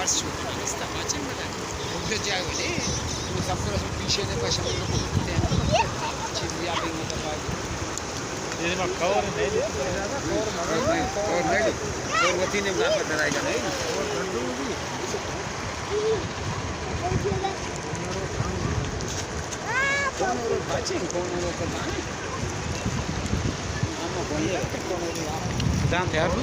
بس شو کنا رستہ پاچن بدا. اوکے جائے ولی. تو سب کو رسم پیچھے دے پشم کو بولتے ہیں. چیز یا بھی مطلب. یہ ما کور نہیں دیتے. اور نہیں، اور نہیں. اور وتی نے مدافعت کرائے گا نہیں. کون اور بچے کون اور کون. ہم کون ہے؟ کون اور؟ دان تیار ہو؟